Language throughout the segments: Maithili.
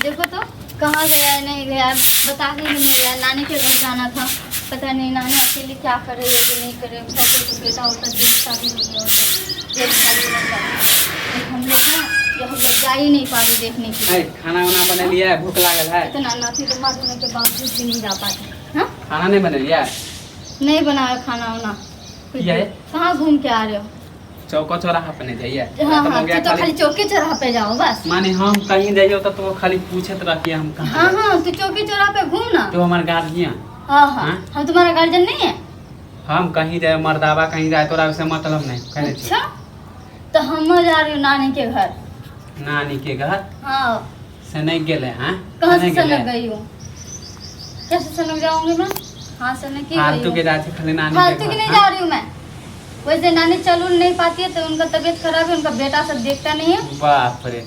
देखो तो कहाँ गया है, नहीं गया है, बता के भी नहीं गया। नानी के घर जाना था, पता नहीं नानी अकेले क्या कर रही है कि नहीं कर रही है। उसका कोई तो बेटा होता देखता भी नहीं है उसे, देखता भी नहीं जाता। एक हम लोग हैं जो हम लोग जा ही नहीं पा रहे देखने के लिए। है, खाना उना बनेलियै? भूख लागल है। इतना नाती दमाद होने के बावजूद भी नहीं जा पाते। हाँ। खाना नहीं बनेलियै? नहीं बनाया खाना वाना। किया है? कहाँ घूम के आ रहे हो? चौको चौराहा पे नहीं जाइए? हाँ। तो हाँ। गया। तू तो खाली चौकी चौराहा पे जाओ बस। माने हम कहीं जाइए तो खाली पूछत रहिए हम कहाँ हाँ। जाइए। हाँ, तू चौकी चौराहा पे घूम ना। तो हमार गार्जियन? हाँ हाँ। हाँ? हम तुम्हारा गार्जियन नहीं है? हम कहीं जाए, मर्दाबा कहीं जाए, तोरा से मतलब नहीं कहने छी। अच्छा, तो हम जा रही हूँ नानी के घर। नानी के घर? हाँ। से नहीं गेले हैं? कहाँ से नहीं गेले? सनक गई हूँ? कैसे सनक जाऊंगी मैं? हाँ, सनक ही गई फालतू हूँ। के जाए छे खाली नानी के फालतू घर, की नहीं हाँ? जा रही हूँ मैं। वैसे नानी चल उल नहीं पाती है तो उनका तबीयत खराब है, उनका बेटा सब देखता नहीं है। बाप रे,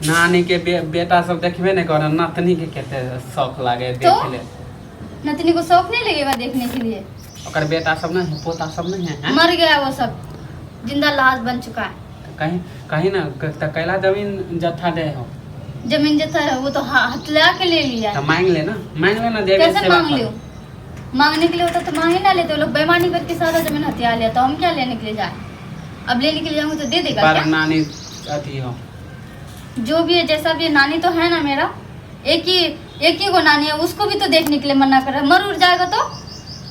नानी के बेटा सब देखबे नहीं करे, नतनी के कते शौक लागे तो? देखे ले। नतनी को शौक नहीं लगेगा देखने के लिए? ओकर बेटा सब नहीं है, पोता सब नहीं है, हैं? मर गया वो सब, जिंदा लाश बन चुका है। तो कहीं कहीं ना त कैला जमीन जत्था दे हो? जमीन जत्था है वो तो हथला के ले लिया तो है। मांग ले ना, मांग ले ना, देवे कैसे सेवा मांग कर। लियो? मांगने के लिए होता तो मांग ही ना लेते। वो लोग बेईमानी करके सारा जमीन हथिया लिया, तो हम क्या लेने के लिए जाए? अब लेने के लिए जाऊंगी तो दे देगा पर क्या? नानी अथी हो। जो भी है, जैसा भी है, नानी तो है ना मेरा। एक ही को नानी है, उसको भी तो देखने के लिए मना कर रहा है। मर उड़ जाएगा तो?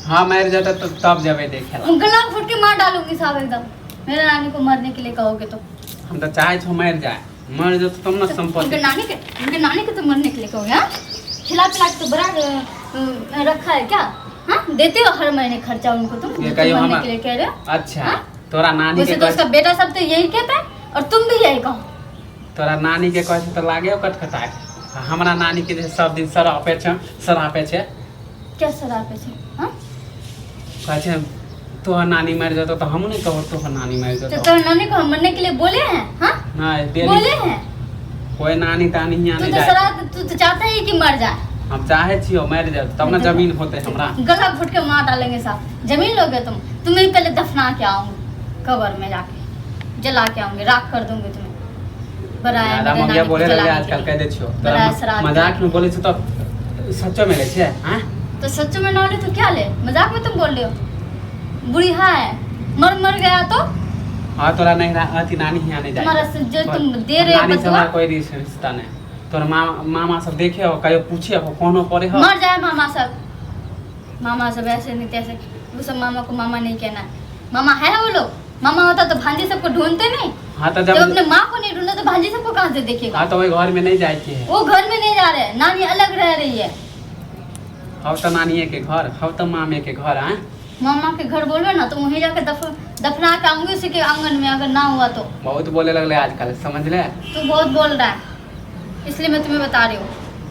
हाँ, मर जाता तो तब जबे देखे ला। गला फुट के मार डालूंगी साहब एकदम, मेरे नानी को मरने के लिए कहोगे तो। हम तो चाहे छो मर जाए, मर जाए तब ना तो संपत्ति। उनके नानी के तो मरने के लिए कहोगे? हाँ, खिला पिला के तो बड़ा रखा है क्या? हाँ, देते हो हर महीने खर्चा उनको तुम? ये जो तुम कहियो मरने के लिए कह रहे हो। अच्छा। हाँ? तोरा नानी वैसे के तो कहै उसका बेटा सब तो यही कहता है और तुम भी यही कहो। तोरा नानी के कहै छै तऽ लागे कटखटा के। आ हमरा नानी के जे सब दिन सरापे छै, सरापे छै। क्या सरापे छै? हाँ? कहै छै तोहर नानी मरि जेतौ तऽ हमहूँ नहि कहब तोहर नानी मरि तो जेतौ। तोहर नानी को हम मरने के लिए बोले हैं? हाँ? नहि डेली। बोले हैं? कोई नानी तानी हियाँ तू नहीं तो जाए। सरा तू तो चाहता है कि मर जाए। हम चाहे छियो मरि जाए तब ने जमीन होते हमरा। गला घुट के मार डालेंगे साहब। जमीन लोगे तुम? तुम्हें पहले दफना के आऊंगी, कब्र में जाके जला के आऊंगी, राख कर दूंगी तुम्हें। बराया दादा मेरे ममिया नानी को बोले लगे जलाने के आजकल लिए। कह दे छियो बड़ा तोरा शराब। मजाक में बोले छो तो सच्चो में ले छे? हाँ। तो सच में ना ले तो क्या ले? मजाक में तुम बोल रहे हो? बुढ़ी हाँ है, मर मर गया तो? हाँ, तोरा नहीं अथी नानी हियाँ नहीं जाए। तुम्हारा जो तुम दे रहे हो नानी से बतुआ हमरा कोई रिश्ता नहीं। तोर मामा मामा सब देखे हो, कहियो पूछे हो, कोनो करे हो? मर जाए मामा सब। मामा सब ऐसे नहीं तैसे, वो सब मामा को मामा नहीं कहना है। मामा है वो लोग? मामा होता तो भांजी सबको ढूंढते नहीं? हाँ तो जब जब अपने माँ को नहीं ढूंढा तो भांजी सबको कहाँ से देखेगा? हाँ, तो वही घर में नहीं जाए के है। वो घर में नहीं जा रहे, नानी अलग रह रही है। हव तो नानिए के घर, हव तो मामे के घर आए। मामा के घर बोलबे ना तो वहीं जाके दफना के आऊंगी उसी के आंगन में, अगर ना हुआ तो। बहुत बोले लगले आजकल, समझ ले। तू बहुत बोल रहा है, इसलिए मैं तुम्हें बता रही हूँ।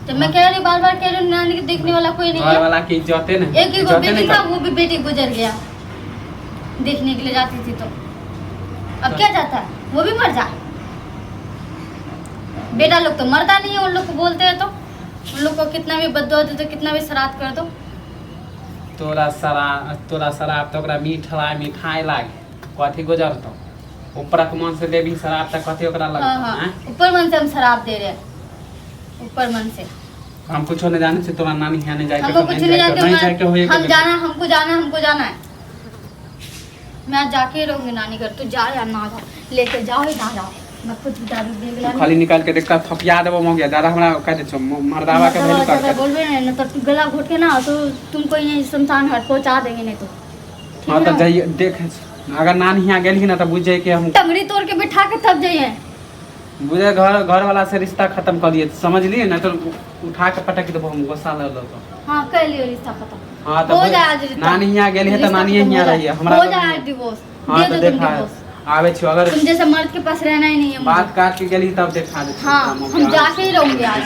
जब मैं कह रही हूँ, बार बार कह रही हूँ, नानी के देखने वाला कोई नहीं घर है। वाला की इज्जते नहीं, एक ही गो इज्जते बेटी नहीं था, कर। वो भी बेटी गुजर गया। देखने के लिए जाती थी तो अब क्या जाता है? वो भी मर जाए। बेटा लोग तो मरता नहीं है। उन लोग को बोलते हैं तो उन लोग को कितना भी बददुआ दे दो, कितना भी श्राद्ध कर दो। तोरा शराब तऽ ओकरा मीठ लाग, मिठाई लागे, कथी गुजरतौ? ऊपरक मन से देबही शराब तऽ कथी ओकरा हाँ। लगतौ? हाँ। आँय? ऊपर मन से हम शराब दे रहे हैं, ऊपर मन से। हम कुछो नहीं जाने से, तोरा नानी यहाँ नहीं जाए के। हमको तो कुछ नहीं जानते। नहीं जाए के होए। हम जाना, हमको जाना, हमको जाना है। मैं आज जाके ही रहूंगी नानी घर। तू जा या ना जा, लेके जाओ ही ना जाओ, मैं खुद दारू देख ला। खाली निकाल के देखता थपिया देबो मौगिया। ज्यादा हमरा कह दे छौ मर्दावा के वैल्यू कर। बोलबे नहीं ना तो गला घोट के ना तो तुमको यहीं शमशान घाट पहुंचा देंगे, नहीं तो ठीक हाँ है तो ना? जाइए देख, अगर नानी यहाँ गेलही ना तो बुझ जाए कि हम टंगड़ी तोड़ के बिठा के तब जाइए। बुझे घर घर वाला से रिश्ता खत्म कर दिए, समझ लिए ना? तो उठा के पटक देबो हम, गुस्सा लग तो। हाँ, कर लियो रिश्ता खत्म। हाँ तो हो जाए आज रिश्ता। नानी यहाँ गेली है तो रिश्ता नानी खत्म हो यहाँ जाए। रही है हमरा हो जाए डिवोर्स। हाँ दे तो दो तुम देखा डिवोर्स। आवे छियो अगर तुम जैसे मर्द के पास रहना ही नहीं है मुझे। बात काट के गेली तब देखा दे। हाँ, हम जाके ही रहूंगी आज।